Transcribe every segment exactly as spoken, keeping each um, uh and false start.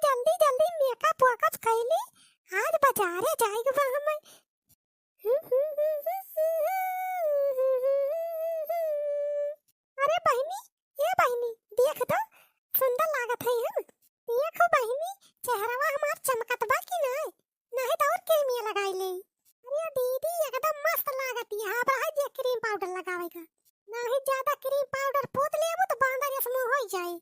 जल्दी जल्दी मेकअप वेकअप कइली, आज बजारे जाइक बा हमें। अरे बहिनी, ए बहिनी, देख तो, सुंदर लागत है हम। देखो बहिनी, चेहरवा हमार चमकत बा कि नाय? नाहीं तो और क्रीमिया लगाई ले। अरे दीदी, एकदम मस्त लागत है। अब रह दिया क्रीम पाउडर लगावे का। नाहीं ज्यादा क्रीम पाउडर पोत लेबू तो बांदर जस मुंह होई जाए।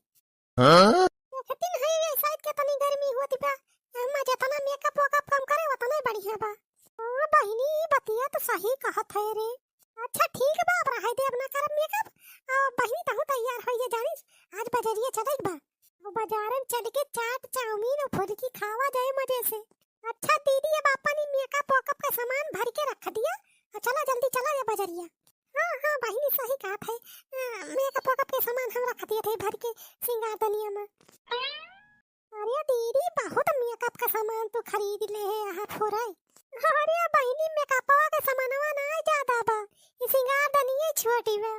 हाँ? देखतिन है ये साइड केतनी गर्मी होत बा। एहमा जेतना मेकअप वेकअप कम करे, ओतने बढ़िया बा। हाँ बहिनी, ई बतिया तो सही कहत है रे। अच्छा ठीक बा, अब रहे दे, अब ना करब मेकअप। आ बहिनी, तहूँ तैयार होइए जानिस, आज बजरिया चले के बा। अब बजारन चल के चाट, चाउमीन और फुल्की खावा जाए मजे से। अच्छा दीदी, अब अपन ई मेकअप वेकअप के सामान भर के रख दिया। आ चला जल्दी चला जा बजरिया। हाँ, हाँ, बहिनी सही कहत है। आ, मेकअप वेकअप के सामान हम रख दिए थे भर के सिंगारदनिया में। अरे दीदी, बहुत मेकअप का सामान तू खरीद ले है यहाँ फुरई। अरे बहिनी, मेकअपवा के सामानवा ना ज्यादा बा, ई सिंगारदनिया छोटी बा।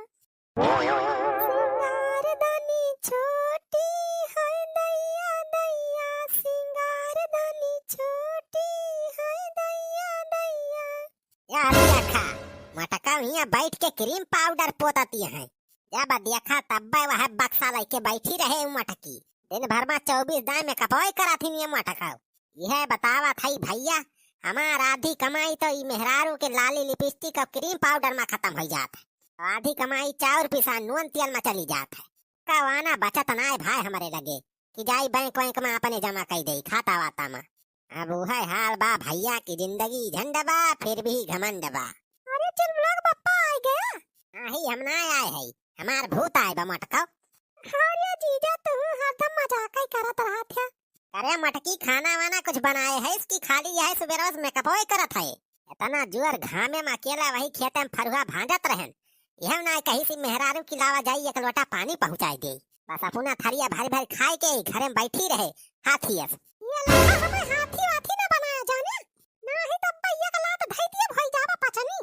सिंगारदनी छोटी है दैया दैया, सिंगारदनी छोटी है दैया दैया। या देखा, मटका हियाँ बैठ के क्रीम पाउडर पोतती है। जब देखा तब्बे वह बक्सा लेके बैठी रहे उ मटकी। दिन भर में चउबीस दाई मेकअपवा करत ही ये मटका। यह बतावत है भैया, हमार आधी कमाई तो ई मेहरारू के लाली लिपस्टिक और क्रीम पाउडर में खत्म हो जात है। आधी कमाई चाउर पिसा नून तेल में चली जात है। कवाना बचत नाय भाई हमरे लगे कि जाई बैंक वैंक में अपने जमा कई देई खाता वाता में। अब उहे हाल बा भैया की जिंदगी झंड बा, फिर भी घमंड बा। अरे चुलबुलक बप्पा आइ गया। नाही, हम ना आए है, हमार भूत आए बा मटकव। अरे जीजा, तू हरदम मजाक ही करत रहत है। अरे मटकी, खाना वाना कुछ बनाए है इसकी, खाली यह सुबेरवा से मेकअप ही करत है। इतना जुअर घामे में अकेला वही खेते में फरुहा भांजत रहन। यह ना कही सी मेहरारू की लावा जाई एक लोटा पानी पहुँचाई दे। बस अपना थरिया भर भर खाए के ही घरे में बैठी रहे हाथी अस। ये लड़का हमें हाथी वाथी ना बनाया जाने, ना ही तब भैया का लात धई दिए भई जावा पचनी।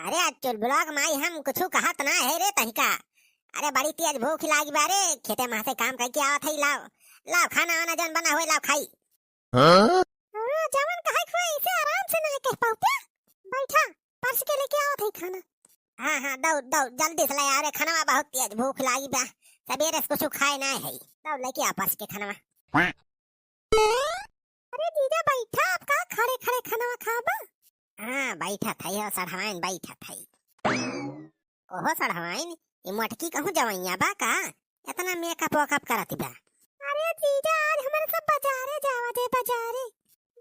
अरे चुलबुलक माई, हम कुछ कहत ना है रे तहिका। अरे बड़ी तेज भूख लागी बा रे, खेते में से काम करके आवत है, लाव, लाव खाना वाना जौन बना हुए लाव खाई। हाँ? हाँ, जवन कहे के होई, इसे आराम से नहीं कह पाउते। बैठा, परस के लेके आवत है खाना। हाँ, हाँ, दौड़, दौड़, जल्दी से ले आ रे, खाना बहुत तेज भूख लागी बा। सबेरे से कुछ खाए ना है। दौड़ लेके आ परस के खाना। अरे जीजा, बैठा, अब का खड़े खड़े खाना खाबा? हाँ, बैठा था, यो सढ़वाइन बैठा था। ओहो सढ़वाइन, ई मटकी कहूँ जवैया बा का? इतना मेकअप वेकअप करत बा। अरे जीजा, आज हमरे सब बजारे जावा दे, बजारे।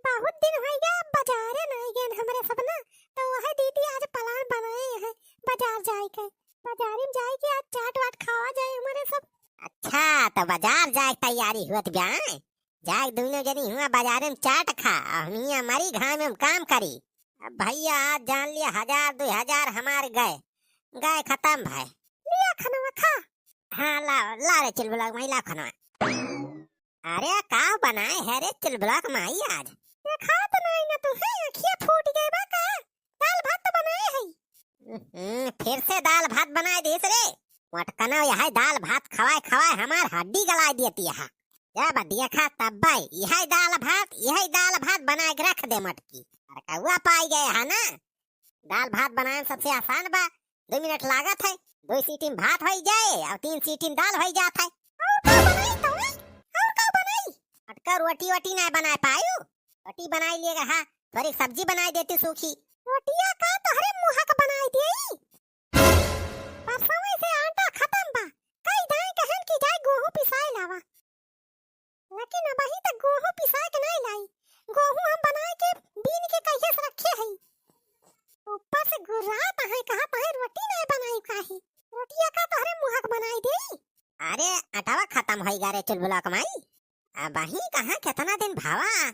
बहुत दिन होइ गया, बजारे नाहीं गए हमरे सब ना, तो वह दीदी आज प्लान बनाए हैं बजार जाए के। बजारे में जाए के आज चाट वाट खावा जाए हमरे सब। अच्छा, तो बजार जाए के तैयारी हुअत बा, हैं? जाए दुइनो जनी हुआ बजारे में चाट खा, और हम हियाँ मरी घाम में काम करी। अब भैया आज जान लिया, हजार दुइ हजार हमार गए, गए खतम भए। लिया खनवा खा। हाँ, ला, ला रे चुलबुलक माई, ला खनवा। अरे, का बनाए है रे चुलबुलक माई आज? देखा तो नहीं ना तू, है अखिया फूट गए बा का? दाल भात तो बनाए है। हम्म, फिर से दाल भात बनाए देस रे। मटकना यह दाल भात खवाए खवाए हमार हड्डी गलाए देती है। जब देखा तब यह दाल भात, यह दाल भात बनाए के रख दे मटकी। अरे कौआ पाई गए है ना, दाल भात बनाए में सबसे आसान बा, दो मिनट लागत है, दो सीटी में भात होई जाए और तीन सीटी में दाल होई जात है। और का बनाई तो, और का बनाई? अटका रोटी वोटी ना बनाए पायू, रोटी बनाई लिए रहा, थोड़ी सब्जी बनाई देती सूखी। रोटिया का तोहरे मुँह का बनाई देई। परसों से आटा खतम बा, कई दाई कहन की जाए गोहूँ पिसाए लावा। लेकिन अबही तक गोहूँ पिसाए के नाहीं लाई। गोहूँ हम बनाए के बीन के कहिए से रखे हई। ऊपर से गुर्रात आहे, कहत आहे रोटी नाहीं बनाई काहे? रोटिया का तोहरे मुँह के बनाई देई? अरे अटवा खतम होई गा रे चुलबुलक माई। अबही कहाँ केतना दिन भवा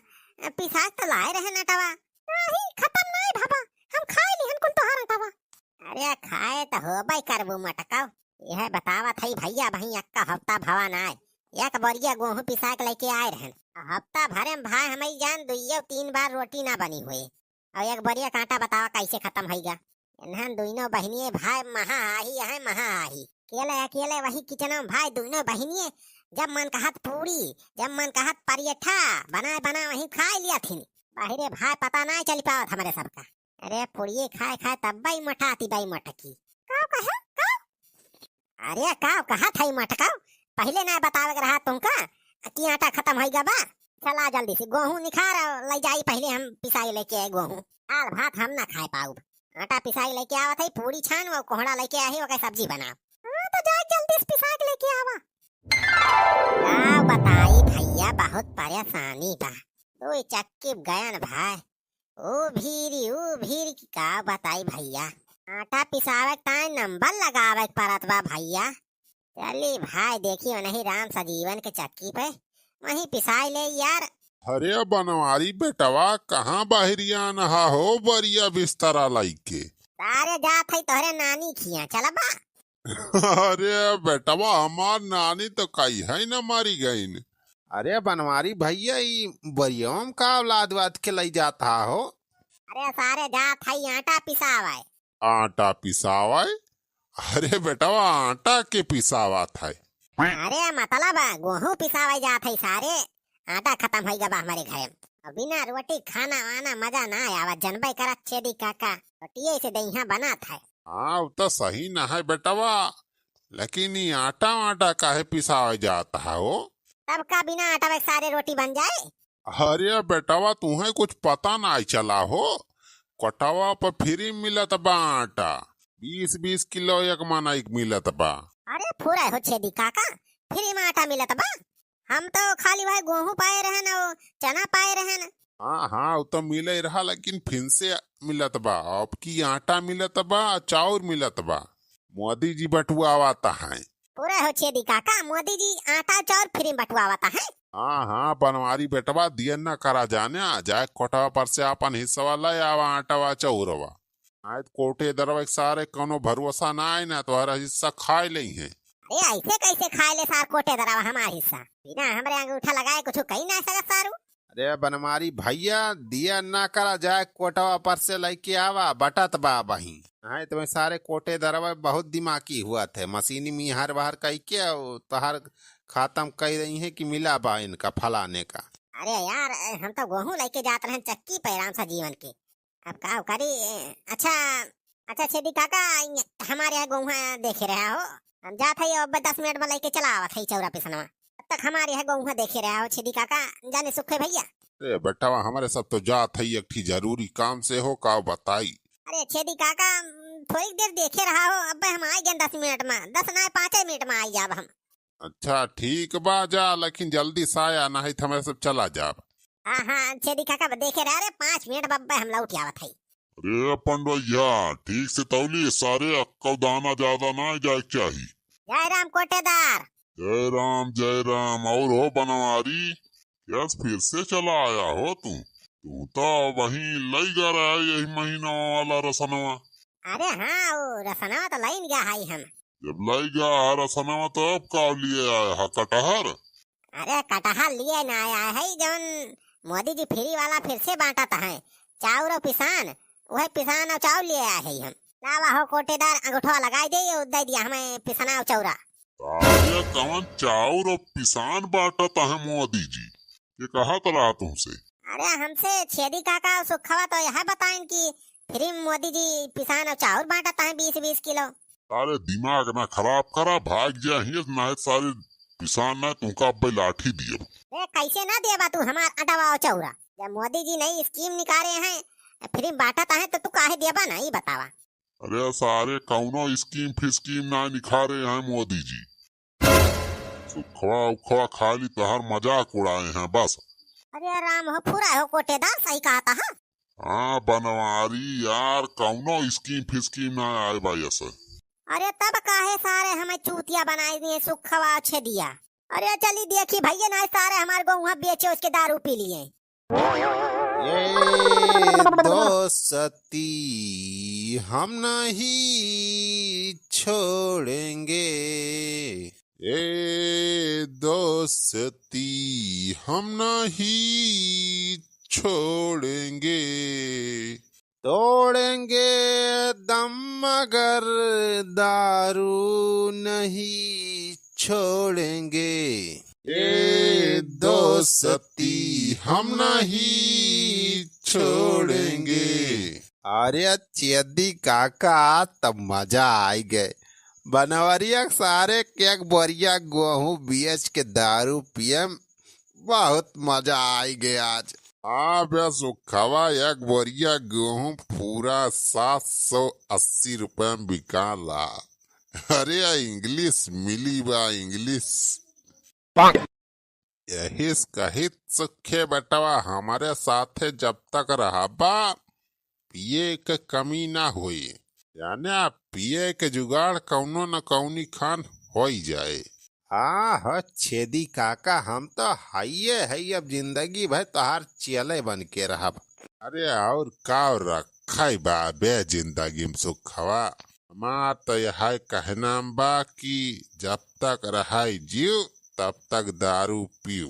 पिसाए तो लाए रहे अटवा। नाहीं, खतम नाहीं भवा, हम खाए लिहन कुल तोहार अटवा। अरे खाए तो होबे करबू मटकव, यह बतावत हई भैया, अबही एक्का हफ्ता भवा नाय, एक बोरिया गोहूँ पिसा के लेके आए रहन। हफ्ता भरे में भाई हमई जान दुइयो तीन बार रोटी ना बनी हुए, और एक बोरिया कांटा बतावा कैसे खतम होइगा। इन्हन दुइनो बहिनिये भाई महा आही है, महा आही। अकेले अकेले वही किचन में भाई, दोनों बहिनिये, जब मन कहत पूरी, जब मन कहत परेठा, बनाए बनाए वही खाइ लिया थी। बाहिरे भाई पता नाहीं चल पावत हमरे सबका। अरे पुड़िये खाए खाए तब बाई मोटाती बाई मोटकी। का कहे? का? अरे का कहत है मोटका? पहिले नाहीं बतावे के रहा तुमका कि आटा खतम होइ गवा। चला जल्दी से गोहूँ निखार और लइ जाई, पहिले हम पिसाई लइके आए गोहूँ। दाल भात हम ना खाए पाउब। आटा पिसाई लइके आवत है, पूरी छान, वो कोहड़ा लइके आही, ओके सब्जी बनाओ। हाँ तो जा जल्दी से पिसाई लइके आवा। का बताई भइया, बहुत परेशानी बा। दुइ चक्की गयन भाई, ऊ भीरी, ऊ भीरी की का बताई भइया। आटा पिसावे के ताईं नंबर लगावे के परत बा भइया। चली भाई, देखी ओनही राम सजीवन के चक्की पे, वहीं पिसाई ले यार। अरे बनवारी बेटवा, कहाँ बहरियान हा हो बरिया बिस्तरा लइके? सारे जात है तोहरे नानी खिया, चलबा? अरे बेटवा, हमार नानी तो कहिये न मरी गइन। अरे बनवारी भइया, ई बरियवा में का लाद वाद के लइ जात हा हो? अरे सारे जात है आटा पिसावे। आटा पिसावे? अरे बेटवा, आटा के पिसावत है? अरे मतलब गोहूँ पिसावे जात है सारे, आटा खतम होइ गवा हमरे घरे में। अब बिना रोटी खाना वाना मजा ना आवत, जनबे करत छेदी काका, रोटिये से दहिया बनत है। हाँ, उ तो सही न है बेटवा, लेकिन ई आटा वाटा काहे पिसावे जात है हो? तब का बिना आटा के सारे रोटी बन जाए? अरे बेटवा, तुहें कुछ पता नाहीं चला हो, कोटवा पर फ्री मिलत बा आटा, बीस बीस किलो एक मनई के मिलत बा। अरे फुरै हो छेदी काका, फ्री में आटा मिलत बा? हम तो खाली वह गोहूँ पाए रहन और चना पाए रहन। हाँ, हाँ, उ तो मिले रहा, लेकिन फिर से मिलत बा। अब की आटा मिलत बा, चाउर मिलत बा। मोदी जी बटुआवत हैं। फुरै हो छेदी काका, मोदी जी आटा चाउर फ्री में बटुआवत हैं। हाँ, हाँ, बनवारी बेटवा, दिया न करा जाने, आ जाए कोटवा पर से आपन हिस्सा ले आवा, आटा वा चाउर वा। नाहीं तो कोटेदरवा के सारे कौनो भरोसा नाहीं, ना तोहरा हिस्सा खाए लेइहैं। अरे ऐसे कैसे खाए ले सार कोटेदरवा हमार हिस्सा? बिना हमरे अंगूठा लगाए कुछ कही नाहीं सकत सारू। अरे बनवारी भइया, दिया ना करा जाए, कोटवा पर से लइके आवा, बटत बा बही। नाहीं तो सारे कोटेदरवा बहुत दिमागी हुआ थे, मशीनी में हर बाहर कइ के और तोहर खतम कइ रही है कि मिला बा इनका फलाने का। अरे यार, हम तो गोहूँ लइके जात रहन चक्की पे राम सजीवन के, अब का करी? अच्छा, अच्छा छेदी काका, हमारे यहाँ गोहूँ देखे रहा हो, हम जात है, अब दस मिनट में लइके चला आवत है चौरा पिसनवा। तब तक हमारे यहाँ गोहूँ देखे रहा हो छेदी काका, जाने सुखे भइया। अरे बेटवा, हमरे सब तो जात है एक ठी जरूरी काम से हो, का बताई? अरे छेदी काका, थोड़ी देर देखे रहा हो, अब हम आइ गए दस मिनट में, दस ना, पाँचे मिनट में आइ जाब हम। अच्छा ठीक बा, जा, लेकिन जल्दी से आया, नाहीं तो हमरे सब चला जाब। हाँ, हाँ, छेदी काका, देखे रहा रे, पाँच मिनट बब्बे हम लौट आवत है। अरे पंडवैया, ठीक से तौली सारे, अक्कौ दाना ज्यादा ना जाए के चाही। जय राम कोटेदार। जय राम, जय राम। और हो बनवारी, यस फिर से चला आया हो तू? तू तो वहीं लइ गा रहा है यही महीना वाला रसनवा। अरे हाँ, वो रसनवा तो लइन गया है हम। जब लइ गया है रसनवा तो अब का लिए आया है, कटहर? अरे कटहर लिए ना आया है, जौन मोदी जी फ्री वाला फिर से बांटत हैं, चाउर और पिसान, वह पिसान और चाउर लिए आए हैं हम। लावा हो कोटेदार, अंगूठवा लगाई दे, ये दे दिया हमें पिसना और चौरा। अरे कौन चाउर और पिसान बांटत हैं मोदी जी? ये कहत रहा तुमसे? अरे हमसे छेदी काका और सुखवा तो यह बताइन कि फ्री में मोदी जी पिसान और चाउर बांटत हैं बीस बीस किलो। अरे दिमाग ना खराब करा, भाग जा हियां, नाहीं सारे पिसान ना तुमका अब्बे लाठी दियब। ए, कैसे ना देबा तू हमार अटवा और चौरा? जब मोदी जी नई स्कीम निकाले हैं, फ्री में बांटत हैं, तो तू काहे देबा ना, ई बतावा। अरे सारे कौनो स्कीम फिस्कीम ना निकाले हैं मोदी जी। सुखवा उखवा खाली तोहार मजाक उड़ाए हैं बस। अरे राम हो, फुरा हो कोटेदार, सही कहत है। हाँ बनवारी यार, कौनो स्कीम फिस्कीम ना आए बा ऐसे। अरे तब काहे सारे हमें चूतिया बनाए दिए सुखवा छेदिया। अरे चली देखी भैया ना, सारे हमार गोहुआ बेचे उसके दारू पी लिए। ये दोस्ती हम नहीं छोड़ेंगे। ए दोस्ती हम नहीं छोड़ेंगे। तोड़ेंगे तम मगर दारू नहीं छोड़ेंगे। ए दोस्ती हम नहीं छोड़ेंगे। अरे छेदी काका, तब मजा आइ गए। बनवरिया के सारे के एक बोरिया गोहूँ बेच के दारू पियम, बहुत मजा आइ गए आज। हाँ बे सुखवा, एक बोरिया गोहूँ पूरा सात सौ अस्सी रुपया में बिकाला। अरे आ English मिली बा, English। यही से कहित सुखे बेटवा, हमरे साथे जब तक रहबा, पिए के कमी ना होई। याने आ पिए के जुगाड़ कौनो न कौनी खान होई जाए। हाँ हो छेदी काका, हम तो हइये हई, अब जिंदगी भर तोहार चेले बन के रहब। अरे और का रखा बा बे जिंदगी में सुखवा। हमार तो यह कहना बा कि जब तक रहाई जीव, तब तक दारू पीऊ।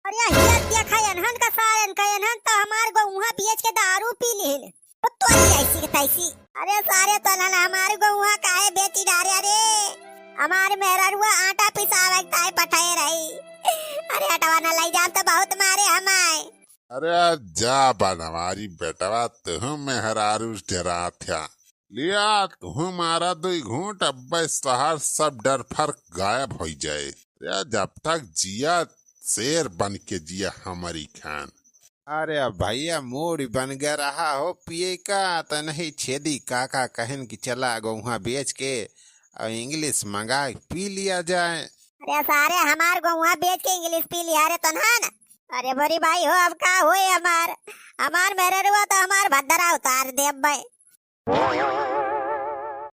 अरे हिया देखा एनहन का सारन का, एनहन तो हमार गोहुआ बेच के दारू पी लिहिन। तो तोरी ऐसी के तैसी। अरे सारे तोनहन हमार गोहुआ काहे बेची डारे रे? हमार मेहररुआ आटा पिसावे के ताई पठाए रही। अरे हटवा ना लई जाम तो बहुत मारे हमाए। अरे जा बनवारी बेटवा, तुहू मेहरारू डरात है। लिया तुहू मारा दुई घूंट, अब्बे तोहार सब डर फर गायब होई जाए। अरे जब तक जिया शेर बन के जिया हमरी खान। अरे भैया मूड बन गया रहा हो पिए का, तो नहीं छेदी काका कहन कि चला गोहुआ बेच के और English मंगा के पी लिया जाए। अरे सारे हमार गोहुआ बेच के English पी लिया रे तोनहन। अरे बोरी भाई हो, अब का होए हमार, हमार मेहररुआ तो हमार भद्दरा उतार दे अब्बे।